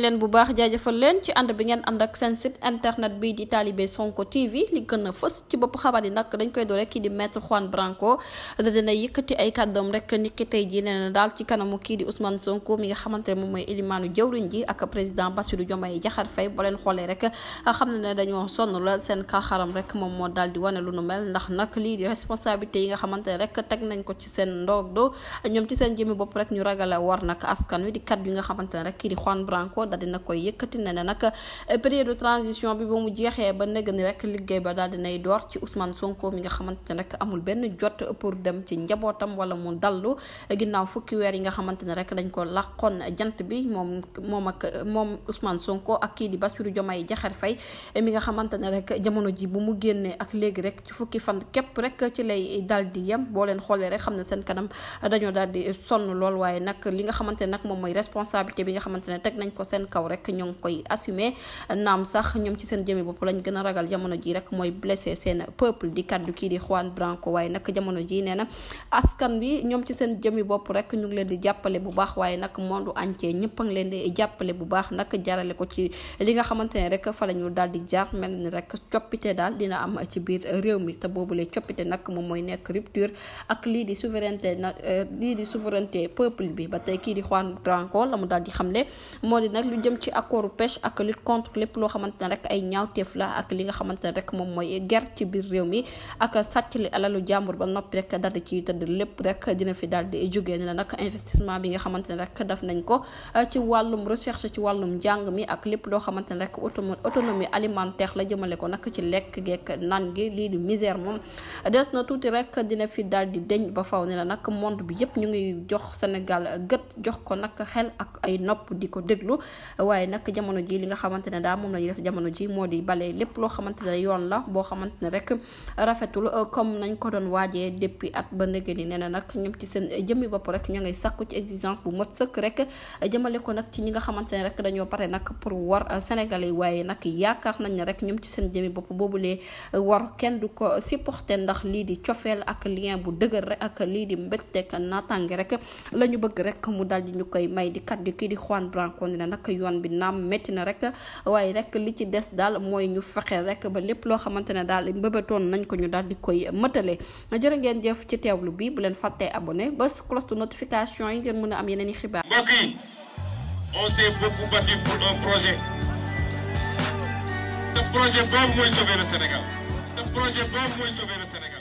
leen bu baax jaajëfal leen ci ànd bi ngeen ànd ak seen site internet bi di Talibé Sonko TV li gën a fës ci bopp xabaar yi nag dañ koy door rek kii di maître Juan Branco da dina yëkkati ay kàddoom rek niki tey jii nee na daal ci kanamu kii di Ousmane Sonko mi nga xamante ne moom mooy élimaanu jawriñ ji ak président Bassirou Diomaye Diakhar Faye boo leen xoolee rek xam na ne dañoo sonn la seen xaxaram rek moom moo daal di wane lu nu mel ndax nag lii di responsabilité yi nga xamante ne rek teg nañ ko ci seen ndoog ñoom ci seen jëmi bopp rek ñu ragal a war nag askan wi di kàddu yi nga xamante ne rek kii di Juan Branco daal dina koy yëkkati ne ne nag période de transition bi ba mu jeexee ba nëgg ni rek liggéey ba daal dinay door ci Ousmane Sonko mi nga xamante ne rek amul benn jot pour dem ci njabootam wala mu dallu ginnaaw fukki weer yi nga xamante ne rek dañ ko làqoon jant bi moom Ousmane Sonko ak kii di Bassirou Diomaye Diakhar Faye mi nga xamante ne rek jamono ji bu mu génnee ak léegi rek ci fukki fan képp rek ci lay daal di yem boo leen xoolee rek xam ne seen kanam dañoo daal di sonn lool waaye nag li nga xamante ne nag moom mooy responsabilité bi nga xamante ne teg nañ ko seen kaw rek ñoo ngi koy assumer naam sax ñoom ci seen jëmi bopp lañ gën a ragal jamono ji rek mooy blessé seen peuple di kaddu kii di Juan Branco waaye nag jamono ji nee na askan bi ñoom ci seen jëmi bopp rek ñu ngi leen di jàppale bu baax waaye nag monde entier ñëpp a ngi leen di jàppale bu baax nag jarale ko ci li nga xamante ne rek fa la ñu daal di jaar mel ni rek coppite daal dina am ci biir réew mi te boobule coppite nag moom mooy nekk rupture ak lii di souveraineté peuple bi ba tey kii di Juan Branco la mu daal di xamle moo di nag lu jëm ci accord pêche ak lutte contre lépp loo xamante ne rek ay ñaawteef la ak li nga xamante ne rek moom mooy guerre ci biir réew mi ak sàcc li alalu jàmbur ba noppi rek daal di ci tëdd lépp rek dina fi daal di jógee ne la nag investissement bi nga xamante ne rek def nañ ko ci wàllum recherche ci wàllum njàng mi ak lépp loo xamante ne rek autonomie alimentaire la jëmale ko nag ci lekk geek naan gi lii di misère moom des na tuuti rek dina fi daal di deñ ba faw ne la nag monde bi yëpp ñu ngi jox Sénégal gët jox ko nag xel ak ay nopp di ko déglu waaye nag jamono ji li nga xamante ne daal moom la ñuy def jamono ji moo di bale lépp loo xamante ne yoon la boo xamante ne rek rafetul comme nañ ko doon waajee depuis at ba ndëgë ni nee na nag ñoom ci seen jëmmi bopp rek ña ngay sàkku ci exigence bu mot sëkk rek jëmale ko nag ci ñi nga xamante ne rek dañoo pare nag pour war Sénégalais waaye nag yaakaar nañ ne rek ñoom ci seen jëmmi bopp boobulee war kenn du ko supporter ndax lii di cofeel ak lien bu dëgër rek ak lii di mbégteek naataange rek la ñu bëgg rek mu daal di ñu koy may di kaddu kii di Juan Branco ne nag yoon bi naam métti na rek waaye rek li ci des daal mooy ñu fexe rek ba lépp loo xamante ne daal mbëbëtoon nañ ko ñu daal di koy mëtale jërë ngeen jëf ci teewlu bi bu leen fàttee abonné bés cloche de notification yi ngeen mën a am yeneen i xibaar. mbokk yi on s'est beaucoup battu pour un projet. Ce projet boobu mooy sauver le Sénégal. Ce projet boobu mooy sauver le Sénégal.